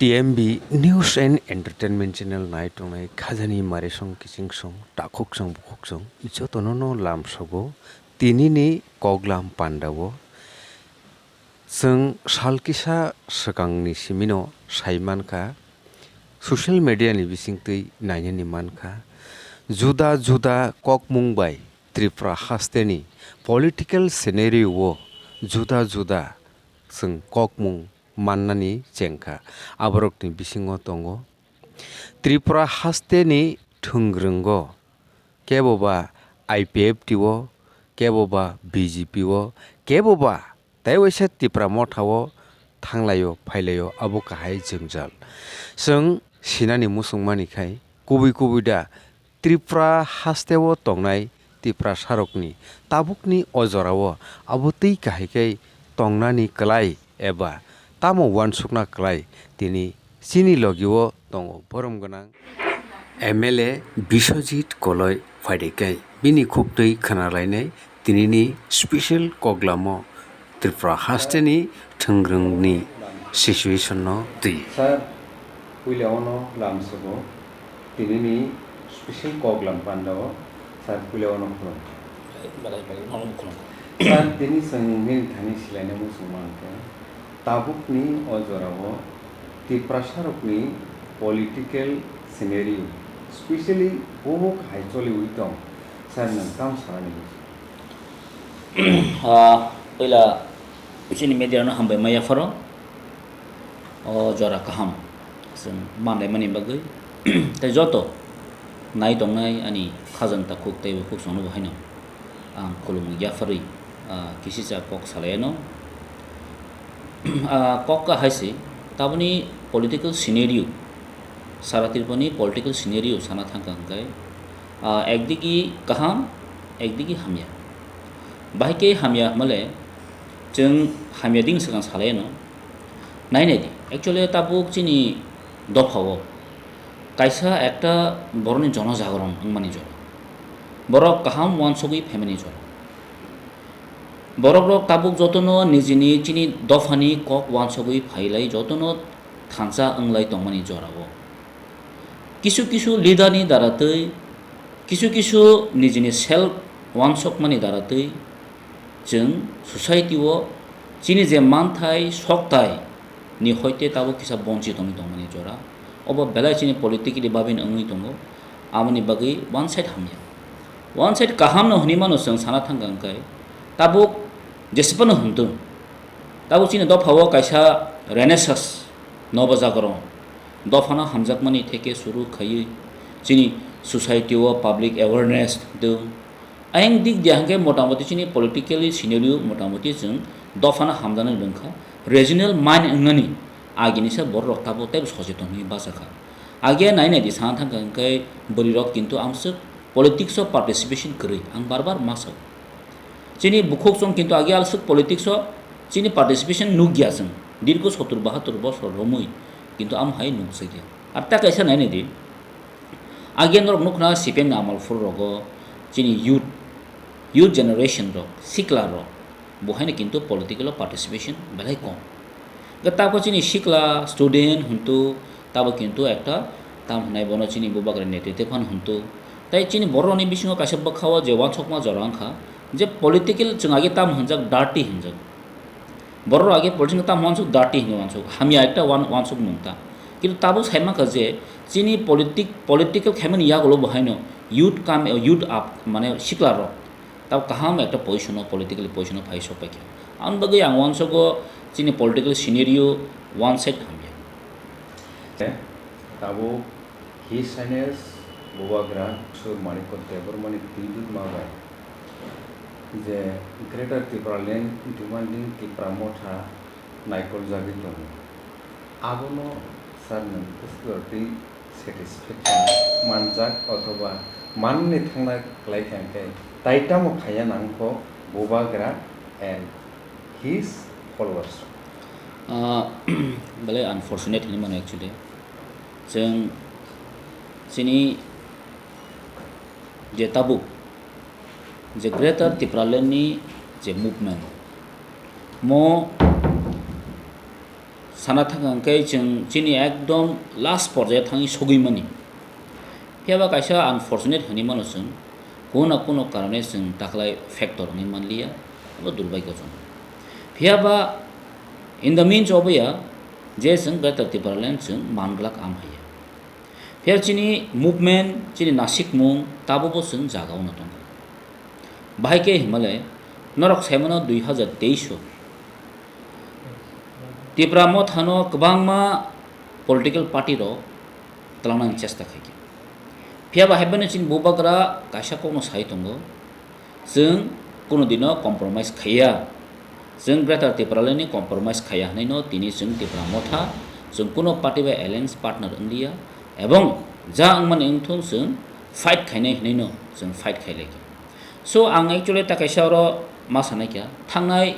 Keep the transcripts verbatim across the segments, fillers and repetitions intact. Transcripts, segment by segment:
T M B News and Entertainment Channel nai tongnai khajani marisong kichingsong takhuksong bukhuksong jotono no lamsogo tinini koklam pandao. Chwng sal kisa swkangni simino sai mankha, social media ni bisingtwi nainani mankha, juda juda kokmung bai Tripura hasteni political scenario o juda juda chwng kokmung mannani chengkha. Aborokni bisingo tongo Tripura hasteni thwngrwngo kebo ba I P F T o, kebo ba B J P o, kebo ba tei waisa Tipra Motha o thanglaio phailaio, abo kahai jwngjal. Chwng sinani muchungmani khai kubui kubui da Tripura hasteo tongnai Tiprasarokni tabukni o jorao abo twi kahai khe tongnani kwlai eba tamo uansukna kwlai, tini chini logio tongo borom gwnang M L A Biswajit Koloi phaidai khe bini khuktwi khwnalainai. Tinini special koglamo Tripura hasteni thwngrwngni situation no twi. Sir, puila ono lamsogo tinini special koklam pandao, sir, puila ono khulum. Belai, belai, belai, ono khulum. Sir, tini chwng nini thani silaina muchung mankha, tabukni o jorao Tiprasarokni political scenario, specially bo bo kahai choliwi tong, sir, nwng tamo sanani? Ah, puila chini media no hambai ma yapharo, o jora kaham chwng manlaimani bagwi. Tei joto nai tongnai ani khajang takhuk tei bukhuk songno bo haino ang khulumung yapharwi, ah, kisisa kok salai ano. Ah, kok ka hai se, taboni political scenario, sara Tripurani political scenario sana thangkha hwnkhe, ah, ekdigi kaham, ekdigi hamya. Bahai khe hamya hwnmale, chwng hamya ding swkang salai ano. Nai nai di, actually tabuk chini dophao kaisa ekta borokni jonojagoron wngmani jora. Borok kaham uansugwi phaimani jora. Borokrok tabuk jotono nijini chini dophani kok uansugwi phailai jotono thansa wnglai tongmani jorao. Kisu kisu leader ni daratwi, kisu kisu nijini self uansukmani daratwi chwng society o chini je manthai soktai ni hoite tabuk kisa bonchi tongwi tongmani jora. Obo belai chini politically babin wngwi tongo. Aboni bagwi one side hamya. One side kaham no hwnwi mano chwng sana thangkha hwnkhe tabuk jesepano hwntwng. Tabuk chini dophao kaisa renaissance nobo jagoron. Dophano hamjakmani theke suru khaiwi chini society o public awareness do. Ayang dik dia hwnkhe motamoti chini politically scenario motamoti chwng dophano hamjaknai lwngkha. Regional mind wngnani agini se borok tabuk teibo socheton hwnwi bachakha. Age nai nai di sana thangkha hwnkhe bwrwirok kintu amswk politics o participation kwrwi ang bar bar ma sao. Chini bukhuk chwng kintu age alswk politics o chini participation nukya chwng. Dirgo sottur bahattur bosor romwi kintu amo hai nukjakya. Ar ta kaisa nai nai di. Age norok nukna C P M ni amal phuru rogo chini youth, youth generation rok, sikla rok, bo haino kintu political o participation belai kom. Hwnkhe tabuk chini sikla, student hwntu, tabuk kintu ekta tam hwnai bono chini bubagra netritw phano hwntu. Tai chini borok rokni bisingo kaisa bwkha o je uansukma jora wngkha, je political chwng age tam hwnjak dirty hwnjak. Borok rok age politics no tamo uansuk dirty hinwi uansuk, hamya ekta uan-, uansuk mung ta. Kintu tabuk sai mankha je chini politic-, political khaimani yagulo bo haino youth kam, youth up, mane sikla rok tabuk kaham ekta position o, political position o phai sok paikha. Aboni bagwi ang uansugo chini political scenario one side hamya. Tabuk His Highness Bubagra Sur Manikya Debbarmani twi dudma bai je Greater Tipraland demanding Tipra Motha naikoljagwi tongo. Abono sir nwng bwswk twi satisfaction manjak othoba manni thangna kwlai kha hwnkhe tai tamo khaiya nangkho Bubagra and his followers? Ah, belai unfortunate hinwi mano actually. Chwng chini je tabuk je Greater Tipraland ni je movement, mo Sana thang hwnkhe chwng chini ekdom last porjaio thangwi sogwi mani. Phiya ba kaisa unfortunate hwnwi mano chwng, kuno na kuno karone chwng taklai factor wngwi manliya, abo durbhagyojonok. Phiya ba in the means of ya je chwng Greater Tipraland chwng manglak am haiya. Phiya chini movement, chini nasikmung tabukbo chwng jagao no tongo. Bahai khe himale norok saimano dui hazar teis o Tipra Mothano kwbangma political party rok twlangnani chesta khaikha. Phiya ba haibano chini bubagra kaisa kokno sai tongo, chwng kuno dino compromise khaiya, chwng Greater Tipralandni compromise khaiya hwnwi no tini chwng Tipra Motha, chwng kuno party bai alliance partner wngliya, ebong ja wngmani wngthung chwng fight khainai hwnwi no chwng fight khailaikha. So, ang actually ta kaisa oro ma sanai kha, thangnai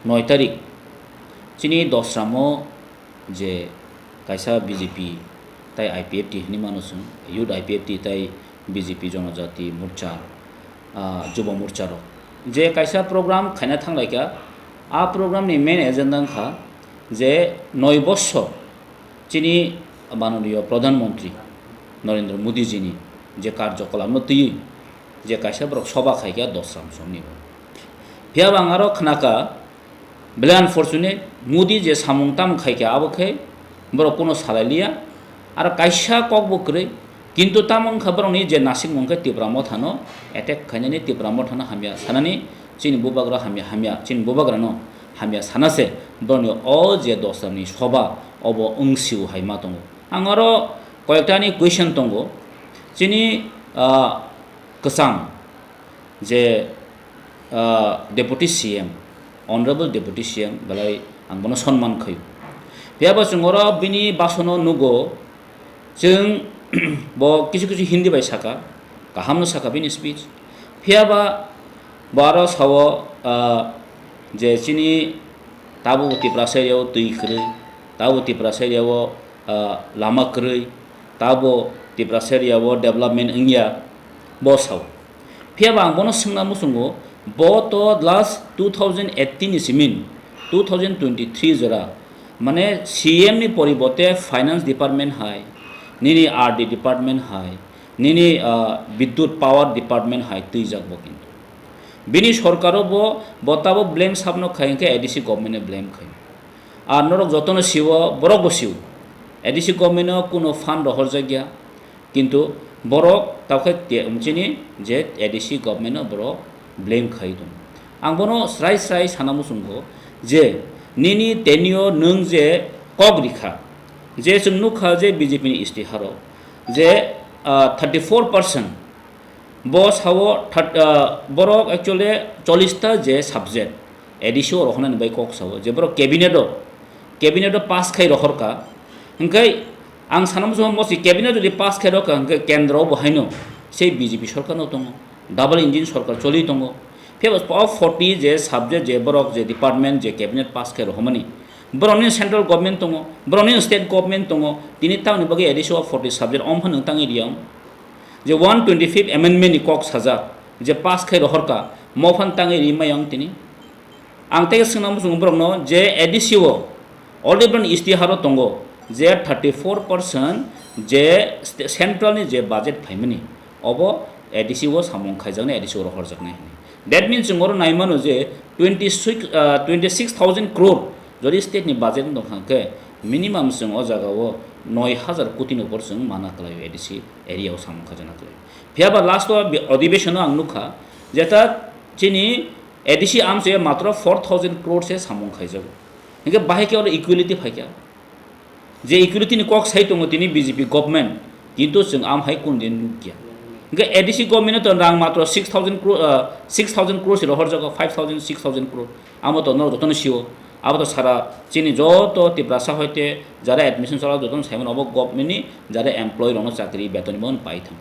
noi tarik chini Dosramo je kaisa B J P tai I P F T hinwi mano chwng, Youth I P F T tai B J P Jonojati Morcha, ah, Jubo Morcha rok je kaisa program khaina thanglaikha, a program ni main agenda wngkha je noi bossor chini manoniyo Pradhan Mantri Narendra Modi ji ni je karjokolap no twiwi je kaisa borok soba khaikha Dosram somni bo. Phiya ba ang aro khnakha, belai unfortunate, Modi je samung tamo khaikha abo khe borok kuno salailiya, aro kaisa kok bo kwrwi, kintu tamo wngkha borokni je nasikmung khe Tipra Mothano attack khainani, Tipra Mothano hamya sanani, chini bubagra hamya, hamya, chini bubagrano hamya sana se borokni o je Dosramni soba obo wngsio hai ma tongo. Ang aro koyektani question tongo. Chini, ah, kwchang je, ah, Deputy C M, Honorable Deputy C M belai ang bono sonman khaio. Phiya ba chwng oro bini basono nugo, chwng bo kisu kisu Hindi bai saka, kahamno saka bini speech. Phiya ba bo aro sao, ah, je chini tabuk Tiprasa area o twi kwrwi, tabuk Tiprasa area o, ah, lama kwrwi, tabo Tiprasa area o development wngya, bo sao. Phiya ba ang bono swngna muchungo, bo to last two thousand eighteen ni simi, two thousand twenty-three jora, mane C M ni poribote finance department hai, nini R D department hai, nini, ah, bidyut power department hai twijak bo kintu. Bini sorkaro bo, bo tabo blame sabno khai hwnkhe A D C government no blame khai. Ar norok jotono sio, borok bo sio. A D C government no kuno fund rohorjak ya, kintu borok takhai te, chini je A D C government no borok blame khai tongo. Ang bono srai srai sana muchungo je nini tenure nwng je kok rikha, je chwng nukha je B J P ni istiharo je, ah, thirty four percent bo sao thirty, ah, borok actually chollish ta je subject A D C o rohornani bai kok sao je borok cabinet o, cabinet o pass khai rohorka. Hwnkhe ang sana muchungo mosi cabinet jodi pass khai rohorka hwnkhe kendro o bo haino sei B J P sorkar no tongo, double engine sorkar choli tongo. Phiya ba o forty je subject je borok je department je cabinet pass khai rohormani, borokni central government tongo, borokni state government tongo, tini tamoni bagwi A D C o forty subject omphano tangwi riyang. Je one twenty-fifth amendment ni kok sajak, je pass khai rohorka, mo phan tangwi ri mayang tini. Ang tei swngna muchungo borokno je A D C o already borokni istiharo tongo je thirty four percent je st-, central ni je budget phaimani, obo A D C o samung khaijaknai, A D C o rohorjaknai hwnwi. That means chwng oro nai mano je twenty six, ah, twenty six thousand crore jodi state ni budget wng tongkha hwnkhe minimum chwng o jaga o noi hazar koti ni upor chwng mana kwlaio A D C area o samung khaijana kwlaio. Phiya ba last o bi-, adhibeshon o ang nukha, jeta chini A D C amchoi matro four thousand crore se samung khaijago. Hinkhe bahai khe oro equality phaikha. Je equality ni kok sai tongo tini B J P government, kintu chwng am hai kun din nukya. Hinkhe A D C government to rang matro six thousand crore, ah, six thousand crore se rohorjago, five thousand, six thousand crore. Amo to norok jotono sio. Abo to sara chini joto Tiprasa hoite jara admission chala jotono saimano obo government ni jara employee rokno chakri beton ni bo pai thang.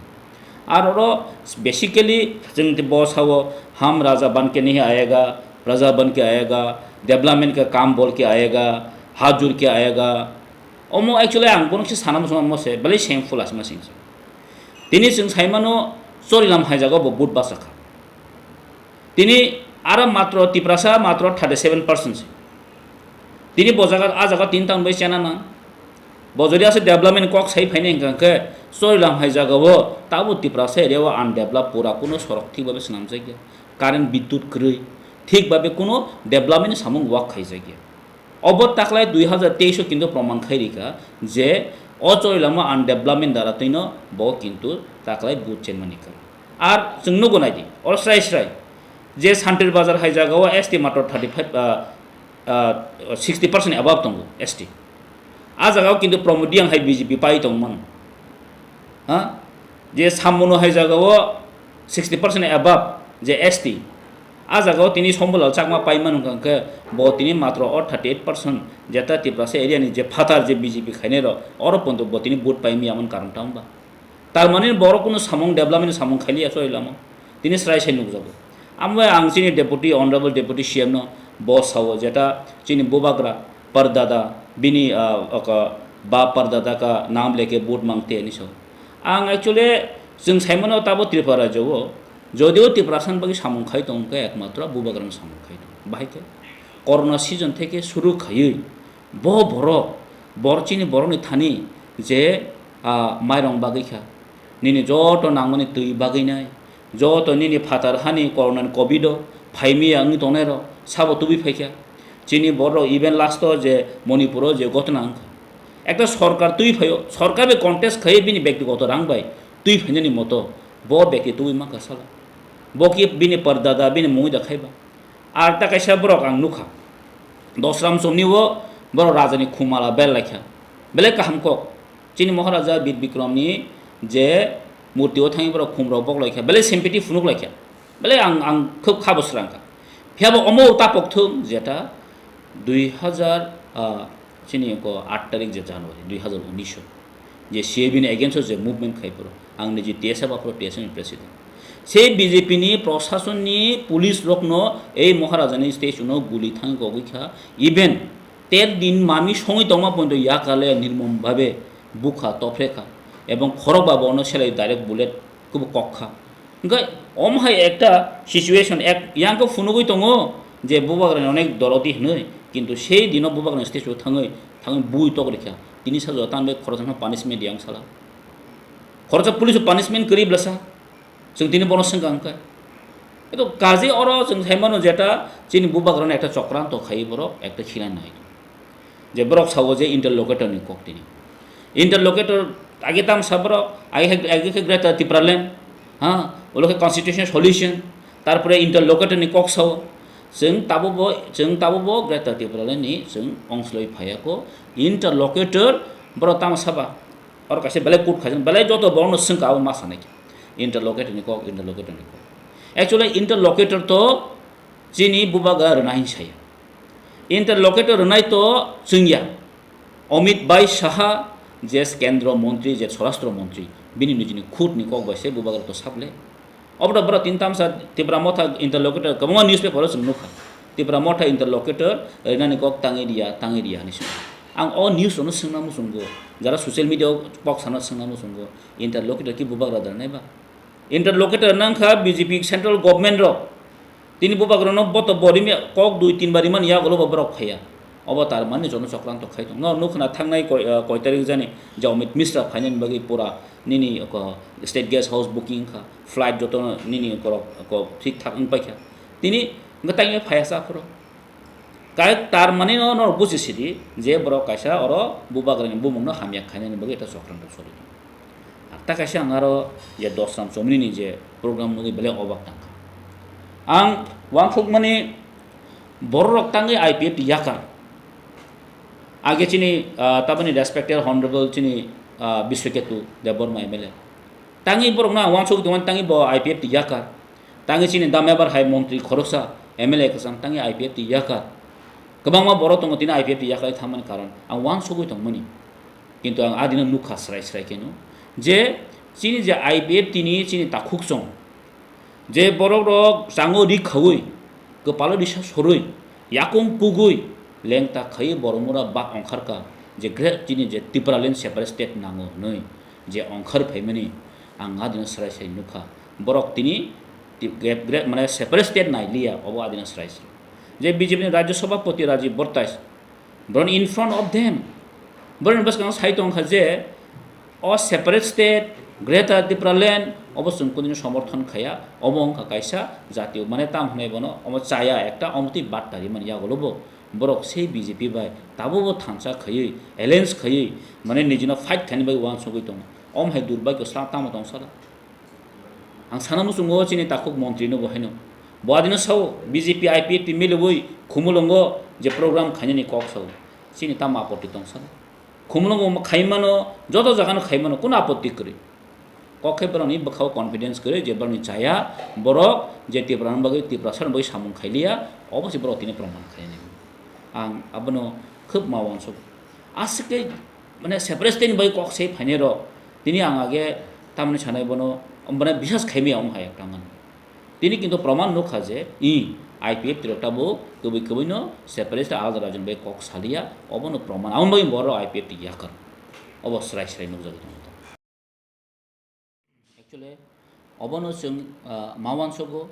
Ar oro basically chwng bo sao, "Hum raja ban ke nahi aayega, praja ban ke aayega, development ka kaam bol ke aayega, hajur ke aayega." Omo actually ang bono kisa sana muchung mo se belai shameful asma sing se. Tini chwng saimano chorilam haijago bo but basa kha. Tini aro matro Tiprasa matro thirty seven percent se. Tini bo jaga, a jaga tini tamni bai chena nang. Bo jodi aswk development kok sai phainai hwnkha khe, Chorilam hai jagao tabo Tiprasa area o undeveloped, pura kuno sorok thik babe swnamjakya, current, bidyut kwrwi, thik babe kuno development ni samung wak khaijakya. Obo taklai dui hazar teis o kintu proman khai rikha je o Chorilam o undevelopment dara twino bo kintu taklai vote chenmani kwrwi. Ar chwng nugo naidi, oro srai srai je Santir Bazar hai jagao S T matro thirty five, ah, ah, sixty percent above tongo S T. A jagao kintu Pramod Reang hai B J P pai tongmano. Ha? Je Sambono hai jagao sixty percent above je S T. A jagao tini Sombulal Chakma paimano hwnkha khe bo tini matro o thirty eight percent jeta Tiprasa area ni je phatar je B J P khainai rok, oro ponto bo tini vote paimya amon karon tamo ba? Tar mani borok kuno samung development ni samung khailiya Chorilam o. Tini srai sai nukjago. Amo bai ang chini deputy, honorable deputy C M no bo sao jeta chini bubagra pardada bini, ah, oka ba pardada ka naam leke vote mangte ani sao. Ang actually chwng saimano tabo Tripura rajyo o jodio Tiprasa ni bagwi samung khai tong khe ekmatro bubagra ni samung khai tong. Bahai khe corona season theke suru khaiwi Bo borok, bor chini borokni thani je, ah, mairong bagwi kha, nini joto nangmani twi bagwi nai, joto nini phatar hani corona ni covid o phaimiya wngwi tongnai rok sabo tubui phaikha. Chini borok even last o je Manipur o je gotna wngkha, ekta sorkar twi phaio, sorkar bai contest khai bini bektigoto rang bai twi phainani moto bo bekti tubui mankha sala, bo ki bini pardada bini mungwi da khaiba. Ar ta kaisa borok ang nukha, Dosram somni o borok rajani khumala bel laikha, belai kaham kok. Chini Maharaja Bir Bikramni je murti o thangwi borok khumrok bok laikha, belai sympathy phunuk laikha, belai ang, ang khub khabo srangkha. Phiya bo omo tapok thung jeta dui hazar, ah, chini ko aat tarik je January dui hazar unis o je C A B ni against o je movement khai phuru, ang niji T S F aphuru T S F ni president. Sei B J P ni prosason ni police rokno ei Maharaja ni station o guli thangwi kogwi kha, even ter din mami songwi tongma poito yakale nirmom bhabe bukha, toprekha, ebong khorok ba bono selai direct bullet kubu kok kha. Hwnkhe omo hai ekta situation ek yang khe phunugwi tongo je bubagrani onek doroti hwnwi, kintu sei dino bubagrani stage o thangwi, thangwi bui tok rikha. Tini sajora tamni bai khoroksa phano punishment yang sala. Khoroksa police o punishment kwrwi blasa. Chwng tini bono swngkha hwnkhe. Eto kaje oro chwng saimano jeta chini bubagrani ekta chokranto khai borok ekta khilai nai. Je borok sao je interlocutor ni kok tini. Interlocutor age tamsa borok, age khe, age khe Greater Tipraland, ha, ulo khe constitutional solution, tarpore interlocutor ni kok sao, chwng tabo bo, chwng tabo bo Greater Tipraland ni chwng ongsloi phaiya ko, interlocutor borok tamo saba, oro kaisa belai kut khaijak, belai joto borokno swngkha abo ma sanai khe, interlocutor ni kok, interlocutor ni kok. Actually interlocutor to chini bubagra rwna hin saya. Interlocutor rwnai to chwngya. Amit Bhai Saha je Kendro Montri, je Swarashtra Montri, bini nijini khut ni kok bai se bubagra to sable. Obo to borok tin tamsa Tipra Motha interlocutor kwbangma newspaper o chwng nukha. Tipra Motha interlocutor rwnani kok tangwi riya, tangwi riya hinwi swngo. Ang o news rokno swngna muchungo, jara social media o kok sana swngna muchungo, interlocutor ki bubagra da nai ba? Interlocutor nangkha B J P central government rok. Tini bubagrano boto bo rimya kok dui tin bar rimani yagulo bo borok phaiya. Obo tar mani jono chokranto khai tong. No nukna thangnai koi, ah, koi tarik jani je Amit Mishra phainani bagwi pura nini ko state guest house booking kha, flight joto nini korok ko thik thak wng paikha. Tini hwnkhe taini phaiya sa phuru. Kai tar mani no norok buji sidi je borok kaisa oro bubagrani bumungno hamya khainani bagwi eta chokranto choli. Ar ta kaisa ang aro je Dosram Chomrini je program nugwi belai obak tangkha. Ang uansukmani bororok tangwi I P F T yakar. Age chini, ah, tabani respected honorable chini, ah, Biswaketu Debbarma M L A. Tangwi borokno ang uansugwi tongmani tangwi bo I P F T yakar. Tangwi chini damyabar hai montri khoroksa M L A kwchang tangwi I P F T yakar. Kwbangma borok tongo tini I P F T yakarwi thangmani karon ang uansugwi tongmani. Kintu ang adino nukha srai srai kheno je chini je I P F T ni chini takhuk chwng je borok rok chango ri khaui kwpalo risa sorwi yakung kugui lengta khaiwi borok mura ba ongkharkha je great chini je Tipraland separate state nango hwnwi je ongkhar phaimani ang adino srai srai nukha borok tini ti-, great, great mane separate state nailiya obo adino srai srai je B J P ni Rajya Sabhapati Rajiv Bhartai Borok in front of them, borokni bwskango sai tongkha je o separate state, Greater Tipraland, obo chwng kunino somorthon khaya, obo wngkha kaisa jatiyo, mane tam hwnwi bono omo chaya ekta, omo twi batta rimani yagulo bo. Borok sei B J P bai tabukbo thansa khaiwi, alliance khaiwi, mane nijino fight khaini bagwi uansugwi tongo. Omo hai durbagyo sla tamo tong sala. Ang sana muchungo chini takhuk montri no bo haino. Bo adino sao B J P I P F T milibwi Khumulwngo je program khainani kok sao. Chini tamo apotti tong sala. Khumulwngo omo khaimano, joto jagano khaimano, kuno apotti kwrwi. Kok khe borokni bwkhao confidence kwrwi je borokni chaya, borok je Tiprani bagwi, Tiprasani bagwi samung khailiya, obo se borok tini proman khainani. Ang abono khub ma uansuk. Aswk khe, mane, separate state ni bagwi kok se phainai rok. Tini ang age tamni sanai bono, mane, bisas khaimaya wng hai ekta man. Tini kintu proman nukha je, i, I P F T rok tabuk kubui kubui no separate state alada rajyoni bagwi kok saliya, obono proman. Aboni bagwi borok I P F T yakar. Obo srai srai nukjagwi tongo. Actually, obono chwng, ah, ma uansugo,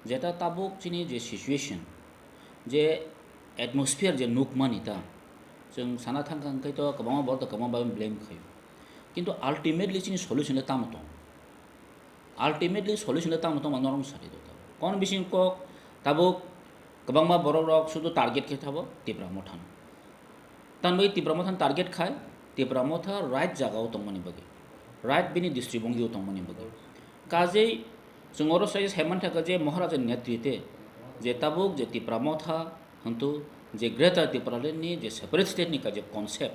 jeta tabuk chini je situation, je atmosphere je nukmani ta, chwng sana thangkha hwnkhe to kwbangma borok to kwbangma bai blame khaio. Kintu ultimately chini solution le tamo tong? Ultimately solution le tamo tong ma norok sadi do tabuk. Kon bising kok tabuk kwbangma borok rok sudu target khe thabo Tipra Motha no. Tamni bagwi Tipra Motha ni target khai, Tipra Motha right jaga o tongmani bagwi, right bini district bongwi o tongmani bagwi. Kajei chwng oro sai sai manthakha je Maharaja ni netrite je tabuk je Tipra Motha hwntu je Greater Tipraland ni je separate state ni kaje concept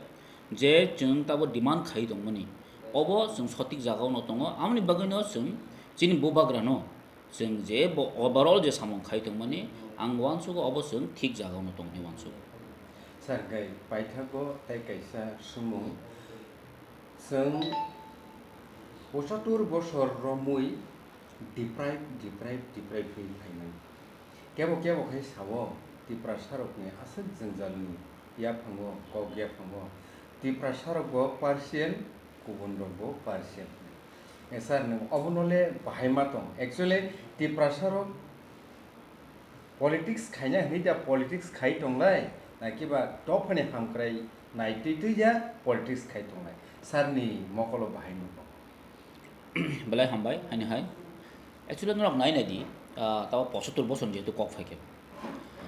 je chwng tabuk demand khai tongmani, obo chwng sotik jaga o no tongo, amoni bagwi no chwng chini bubagra no Chwng je bo overall je samung khai tongmani, ang uansugo obo chwng thik jaga-o no tong hwnwi uansugo. Sir, hwnkhe paithago tai kaisa swngmung. Chwng pochatur bosor romwi deprive, deprive, deprive wngwi phaimani. Kebo kebo khai sao, Tiprasarokni aswk jwngjalni yaphango, kok yaphango, Tiprasarokbo partial, kubunrokbo partial. Eh, sir, nwng obono le bahai ma tong. Actually, Tiprasa rok politics khaina hinwi da politics khai tonglai, na kiba dophani hamkrai nai twi twi ya politics khai tonglai. Sir ni mokolo bahai nukgo. Belai hambai, haini hai. Actually, norok nai nai di, ah, tabo pochottor bosor ni jehetu kok phai khe.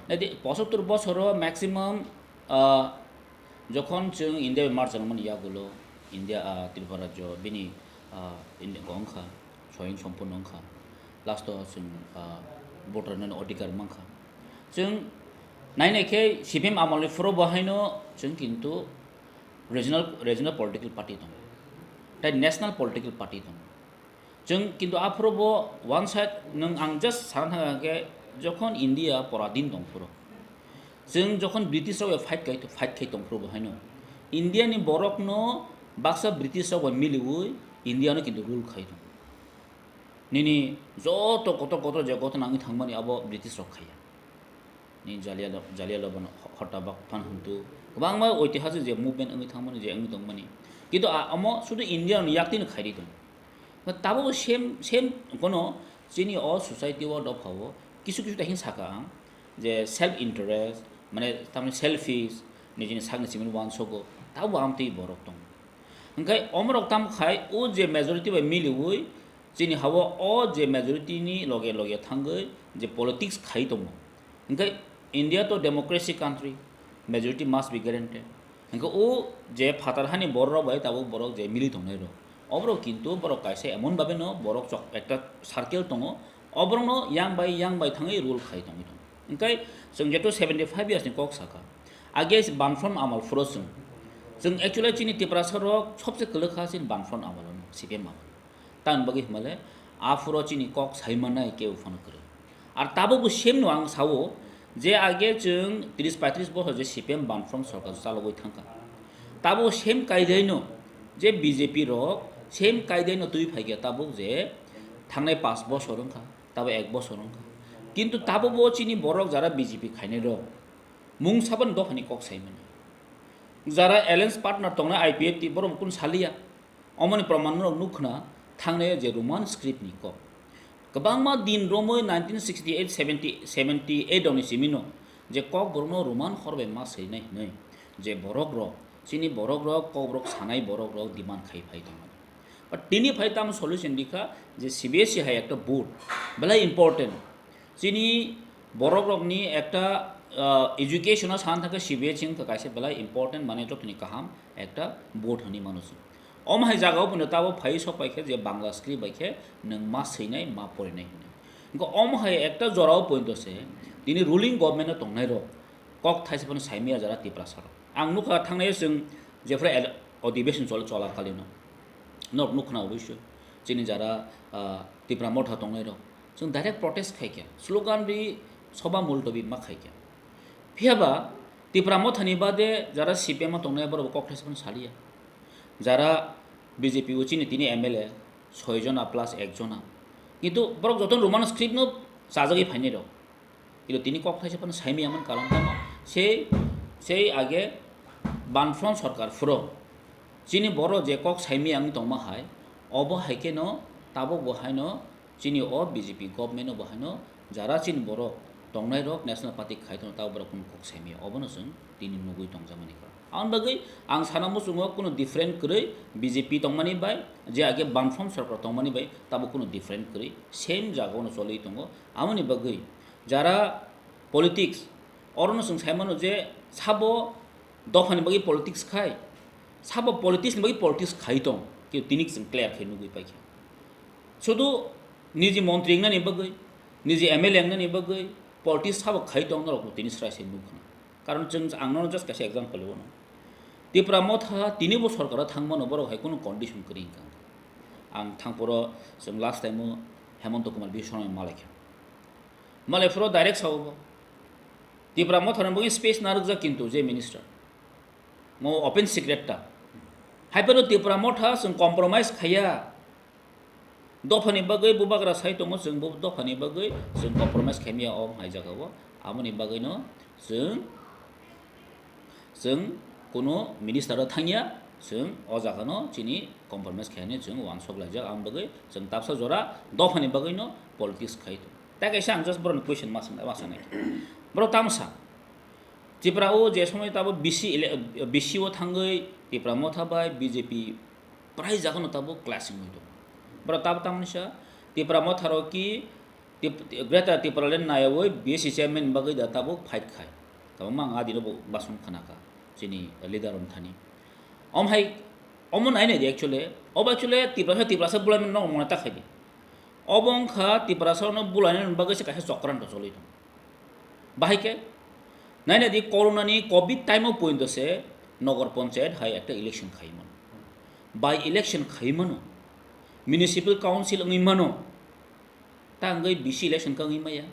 Nai di, pochottor bosoro maximum, ah, jokhon chwng India bai march wngmani yagulo, India, ah, Tripura rajyo bini, ah, India go wngkha, soyong sompurno wngkha. Last o chwng, ah, voter nani odhikar mankha. Chwng nai nai khe C P M amolni phuru bo haino chwng kintu regional, regional political party tongo. Tai national political party tongo. Chwng kintu aphuru bo one side nwng ang just sana thangkha khe jokhon India poradin tong phuru. Chwng jokhon British rok bai fight khai, fight khai tong phuru bo haino. India ni borok no baksa British rok bai miliwi India no kintu rule khai tong. Nini joto kotor kotor je gotona wngwi thangmani abo British rok khaiya. Ni Jallianwala-, Jallianwala Bagh Hottabak phan hwntu kwbangma oitihasik je movement wngwi thangmani je wngwi tongmani. Kintu a-, omo sudu India ni yaktino khairi tong. Tabuk same, same kono chini o society o dopha o kisu kisu ta hin saka ang je self interest, mane tamni selfish, nijini sakni simi uansogo, tabuk amtwi borok tong. Hwnkhe omorok tamo khai o je majority bai miliwi chini hao o je majority ni loge loge thangwi je politics khai tongo. Hwnkhe India to democracy country, majority must be guaranteed. Hwnkhe o je phatar hani borok rok bai tabuk borok je mili tongnai rok, oborok kintu borok kaisa emon babe no borok chok ekta circle tongo, oborok no yang bai yang bai thangwi rule khai tongwi tongo. Hwnkhe chwng jeto seventy five years ni kok saka, age Banfront amal phuro chwng, chwng actually chini Tiprasa rok sobse kwlwkha chini Banfront amal ano, C P M amal. Tamni bagwi hwnmale aphuro chini kok sai mannai kebo phano kwrwi. Ar tabukbo same no ang sao je age chwng tris paitris bochor je C P M Banfront sorkar chalogwi thangkha. Tabuk same kaidai no je B J P rok same kaidai no twi phaikha tabuk je thangnai pash bochor wngkha, tabuk ek bochor wngkha. Kintu tabukbo chini borok jara B J P khainai rok mung sabani dophani kok sai mano. Jara alliance partner tongnai I P F T borok bo kunu saliya. Omoni proman rok nukkhna thangnai je Roman script ni kok. Kwbangma din romwi nineteen sixty eight, seventy, seventy eight rokni simino je kok borokno Roman hor bai ma swinai hinwi. Je borok rok, chini borok rok, kok rok sanai borok rok demand khai phai tongo. But tini phai tamo solution dikha je C B S E hai ekta board belai important. Chini borok rokni ekta, ah, education o sana thangkhe C B S E wngkha kaisa belai important, mane jotoni kaham ekta board hwnwi mano chwng. Omo hai jagao bono tabo phai sok pai khe je Bangla script bai khe nwng ma swinai, ma porinai hwnwi. Wngkha omo hai ekta jorao pointo se tini ruling government o tongnai rok kok thaisa phano saimaya jara Tiprasa rok. Ang nukha thangnai chwng jephru el-, adhibeshon chol-, chola kalino. Nok nukhna oboisyo. Chini jara, ah, Tipra Motha tongnai rok. Chwng direct protest khai kha. Slogan ri soba multobi ma khai kha. Phiyaba Tipra Mothani bade jara C P M o tongnai borok kok thaisa phano saliya. Jara B J P o chini tini M L A, soi jona plus ek jona. Kintu borok joto Roman script no chajagwi phainai rok. Kintu tini kok thaisa phano saimaya man karon tamo sei, sei age Banfront sorkar phuro chini boro je kok saimaya wng tongma hai, obo hai khe no tabuk bo hai no chini o B J P government o bo hai no jara chini borok tongnai rok National Party khai tono tabuk borok kunu kok saimaya, obo no chwng tini nugwi tongjakmani karon. Aboni bagwi ang sana muchungo kunu different kwrwi B J P tongmani bai, je age Banfront sorkar tongmani bai tabuk kunu different kwrwi same jaga o no choliwi tongo. Aboni bagwi jara politics, oro no chwng sai mano je sabo dophani bagwi politics khai, sabo politics ni bagwi politics khai tong, khe tini chwng clear khe nugwi paikha. Sudu niji montri wngnani bagwi, niji M L A wngnani bagwi politics sabo khai tong norok tini srai se nukha. Karon chwng ang nono just kaisa example rwno. Tipra Motha tini bo sorkaro thangmano borok hai kunu condition kwrwi wngkha. Ang thangphoro chwng last time o Hemanta Kumar Biswa Sarma malaikha. Malai phoro direct sao bo. Tipra Motha ni bagwi space narwkjak kintu je minister. Mo open secret ta. Hai phano Tipra Motha chwng compromise khaiya. Dophani bagwi bubagra sai tongo chwng bo dophani bagwi chwng compromise khaimaya o hai jagao. Aboni bagwino chwng, chwng kuno minister o thangya, chwng o jagano chini compromise khainani chwng uansuk laijak. Aboni bagwi chwng tapsa jora dophani bagwino politics khai tongo. Tai kaisa ang just borokni question ma swng-, ma sanai. Borok tamo sa? Tripura o je somoi tabo B C ele-, B C o thangwi Tipra Motha bai B J P prai jagano tabo clashing wngwi tongo. Borok tabo tamoni sa Tipra Motha rok ki Tip-, Greater Tipraland nayawi B C chairman bagwi da tabo fight khai. Tabo mang adino bo basong khanaka chini leader rok thani. Om hai, omo nai nai di actually. Obo actually Tiprasa, Tiprasa bulai no mona ta khai di. Obo wngkha Tiprasa no bulai no bagwi se kaisa chokranto choli tongo. Bahai khe, nai nai di corona ni covid time o pointo se Nagar Panchayat hai ekta election khai mano. By election khai mano. Municipal Council wngwi mano. Ta wngwi B C election ka wngwi maya.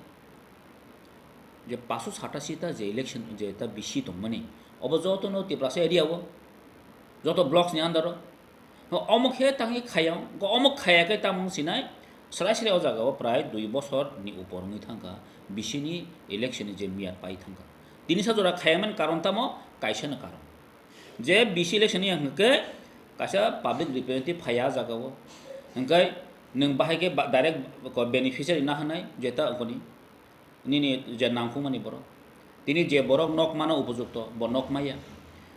Je paso satasi ta je election je ta B C tongmani. Obo joto no Tiprasa area o. Joto blocks ni under o. Omo khe tangwi khayang, omo khaya khe tamung sinai, srai srai o jaga o prai dui bosor ni upor wngwi thangkha, B C ni election ni je miyat pai thangkha. Tini sa jora khayamani karon tamo, kaisa no karon. Je B C election ni hwnkhe kaisa public representative phaya jaga o. Hwnkhe nwng bahai khe ba-, direct ko beneficiary na hwnai jeta ongkoni. Nini je nangkukmani borok. Tini je borok nok mano upojukto, bo nok maya.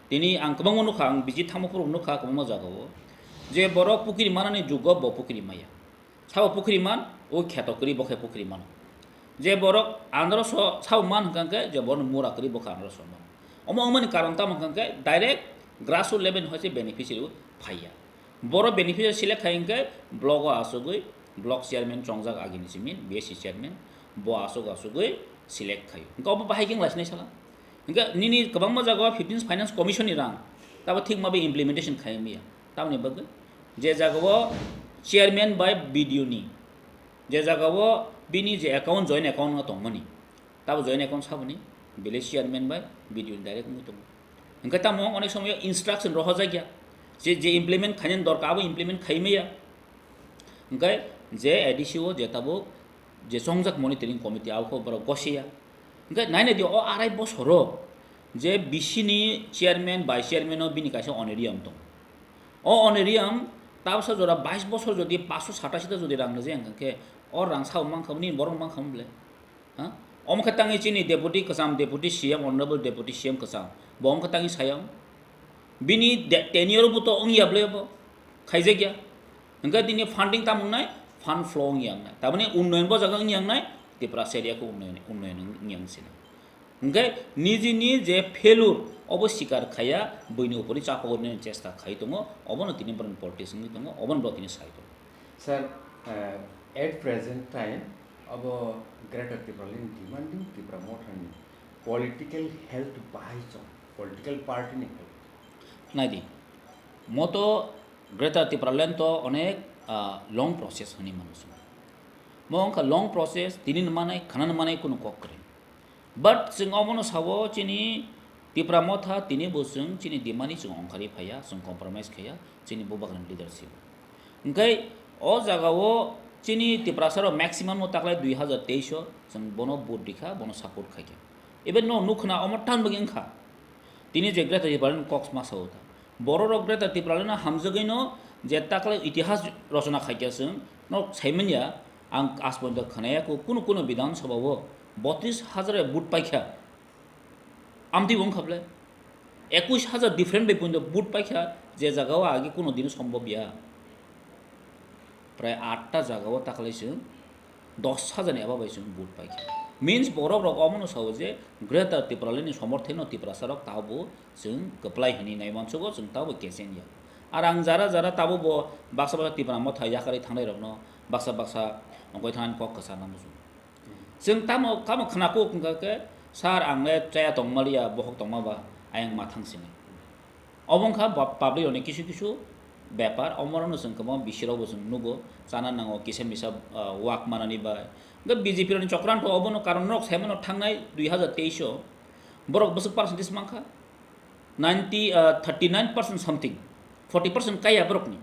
Tini ang kwbangma nukha, ang visit thangma phuru nukha kwbangma jaga o. Je borok pukiri manani jugo bo pukiri maya. Sabo pukiri man, o kheto kwrwi bo khe pukiri mano. Je borok androso sabo man hwnkha khe je borok mura kwrwi bo khe androso mano. Omo wngmani karon tamo hwnkha khe direct grassroot level ni hoise beneficiary o phaiya. Boro beneficiary select khai hwnkhe block o asugwi block chairman chongjak agini simi B S C chairman, bo asuk asugwi select khaio. Hwnkhe obo bahai khe wngla sinai sala. Hwnkhe nini kwbangma jaga o fifteenth Finance Commission ni rang tabo thik ma bai implementation khai maya. Tamoni bagwi je jaga o chairman bai B D O ni, je jaga o bini je account, joint account no tongmani, tabo joint account saboni village chairman bai B D O ni direct wngwi tongo. Hwnkhe tamo onek somoyo instruction rohorjakya, je, je implement khainani dorkar abo implement khai maya. Hwnkhe je A D C o je tabuk je chongjak monitoring committee abo khe borok gosiya. Hwnkhe nai nai di o arai bosoro je B C ni chairman, vice chairman o bini kaisa honorarium tongo. O honorarium tabsa jora bais bosor jodi paanch sho satasi ta jodi rang nujai hwnkhe o rang sao mankha, nini borok mankha bole? Ha? Omo khe tangwi chini deputy kwcham, deputy C M, honorable deputy C M kwcham. Bo wngkha tangwi sayang. Bini de-, tenure bo to wngya bwlai bo. Khaijakya. Hwnkhe tini funding tamo wngnai? Fund flow wngya wngnai. Tamani unnoyon bo jaga wngya wngnai, Tiprasa area khe unnoyon, unnoyon wngya wngsinai. Hwnkhe nijini je failure obo sikar khaiya, buini upori chapagornani chesta khai tongo, obono tini borokni politics wngwi tongo, obono borok tini sai tongo. Sir, uh, at present time abo Greater Tipraland demanding Tipra Mothani political health bahai chong, political party ni health. Naidi, moto Greater Tipraland to onek, ah, long process hwnwi mano chwng. Mo wngkha long process, tini ni manai, khana ni manai kunu kok kwrwi. But chwng obono sabo chini Tipra Motha tini bo chwng chini demand ni chwng ongkhari phaiya, chwng compromise khaiya, chini bubagrani leadership. Hwnkhe o jaga o chini Tiprasa rok maximum no taklai dui hazar teis o chwng bono vote rikha, bono support khaikha. Even no nukhna omo tan bagwi wngkha. Tini je Greater Tipraland kok ma sao ta. Borok rok Greater Tipraland no hamjagwi no je taklai itihas rochona khaikha chwng no saimanya ang as porjonto khwnaya ko kuno kuno Bidhan Sabha o botris hazar vote paikha. Amtwi bo wngkha ble. Ekwis hazar different bai porjonto vote paikha je jaga o agi kuno dino sombhob ya. Prai atta jaga o taklai chwng dos hajar ni eba bai chwng vote paikha. Means borok rok omono sao je Greater Tipraland ni somorthe no Tiprasa rok tabo chwng kwplai hwnwi nai mansugo, chwng tabo kesen ya. Ar ang jara jara tabo bo baksa baksa Tipra Motha yakarwi thangnai rokno baksa baksa ongkhoi thangni kok kwchar nang muchung. Chwng tamo, tamo khna kuk wngkha khe, "Sir, ang le chaya tongma liya, bohok tongma ba, ayang ma thang sini." Obo wngkha ba-, public rokni kisu kisu bepar, omorokno chwng kwbangma bisirokbo chwng nugo, chana nango, kisa misa, ah, wak manani bai. Hwnkhe B J P rokni chokranto obono karon norok saimano thangnai dui hazar teis o borok bwswk percentage mankha? Ninety, ah, thirty nine percent something, forty percent kaiya borokni.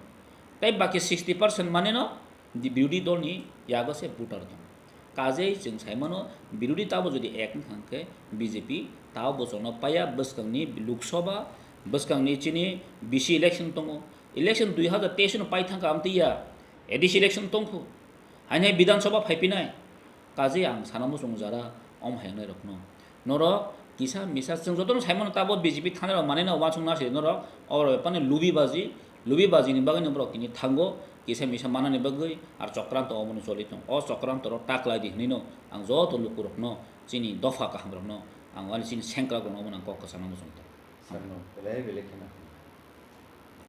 Tei baki sixty percent maneno di-, birodhi dolni yago se voter tong. Kajei chwng saimano, birodhi tabo jodi ek wngkha hwnkhe B J P tabo bochorno paiya, bwskangni Lok Sabha, bwskangni chini B C election tongo. Election dui hazar teis no pai thangkha amtwi ya, A D C election tongkhu. Haino hai Bidhan Sabha phaipinai. Kajei ang sana muchung jara om hayungnai rokno. Norok kisa misa chwng jotono saimano tabo B J P thanai rok manwi no uansuk nasi norok, oro bepani lubi baji, lubi baji ni bagwi no borok tini thango, kisa misa manani bagwi, ar chokranto omono choli tong. O chokranto rok taklai di hwnwi no ang joto luku rokno, chini dopha kaham rokno, ang ani chini sengkrak rokno omono ang kok kwchangno muchung tong. Sir, no, belai belai kheno.